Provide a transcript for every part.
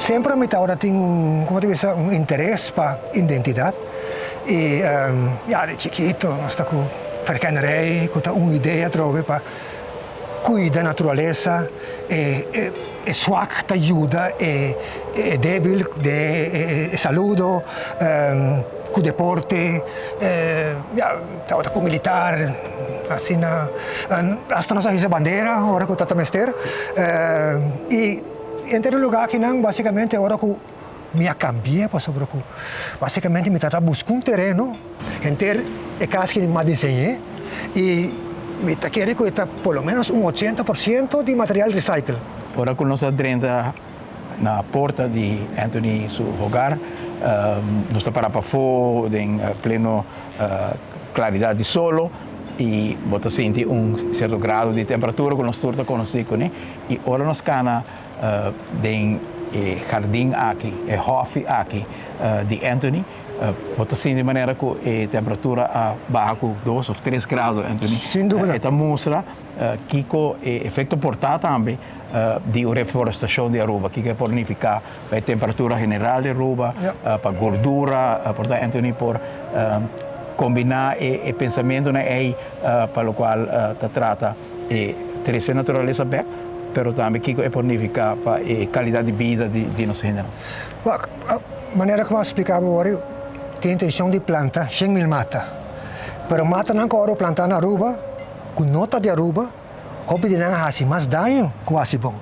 Semper mi tabata tin un, como ta bisa, un interes pa identidad y ya di chikito nos ta cu verkennerij cu ta un idea atrobe pa cuida naturalesa, e e swak ta yuda e e debil den e saludo, cu deporte, ya tabata cu militar asina hasta nos a hisa bandera ora cu ta mester y Henter e lugar akinan basicamente ora cu mi a cambia pasobra cu basicamente mi ta busca un tereno. Henter e cas aki mi a diseñe y mi ta kere cu e ta por lo menos un 80% di material recycle. Ora cu nos a drenta na porta di Anthony su hogar, nos ta para pafó den pleno claridad di solo y bo ta sinti un cierto grado di temperatura cu nos tur ta conoci cune. I ora nos kana den e hardin aki, e hòfi aki di Anthony, bo ta sinti manera ku e temperatura a baha ku dos òf tres grado, Anthony. Sin duda. E ta mustra kiko e efekto por ta tambe di un reforestashon di Aruba, kiko e por nifiká pa e temperatura general di Aruba, pa gordura, por ta Anthony por kombiná e pensamentunan ei pa lokual ta trata E trese naturalesa bek, pero tambe kiko e por nifiká pa e kalidat di bida di nos hendenan. Wak, manera ku a splika bo awor, tin intenshon di planta 100.000 mata. Pero matanan ku awor plantá na Aruba, ku no ta di Aruba, hopi di nan a hasi mas daño ku hasi bon.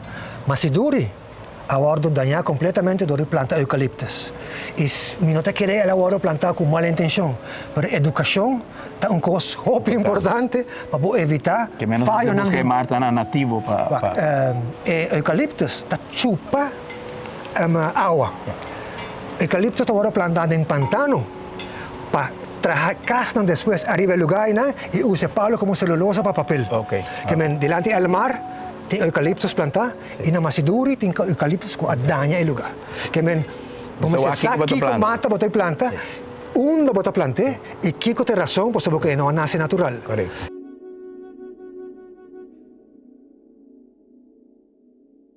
Masiduri. A wordo dañá completamente dor di planta eucalyptus. Y mi no ta kere el a wordo plantá cu mal intencion, pero educacion ta un cos hopi importante pa bo evita Ke menos bo fayonan busca e martanan nativo pa Wak, pa. e eucalyptus ta chupa awa. Eucalyptus ta wordo plantá den pantano pa traha casnan despues ariba e lugar einan y usa e palo como celulosa pa papel. Ke men dilanti el mar tin eucalyptus plantá. I na Masiduri tin eukaliptus ku a daña e lugá. Ke men, bo mester sa kiko mata bo ta planta, unda bo ta plant'é i kiko ta e rason pasobra ku e no a nase natural. Korekto.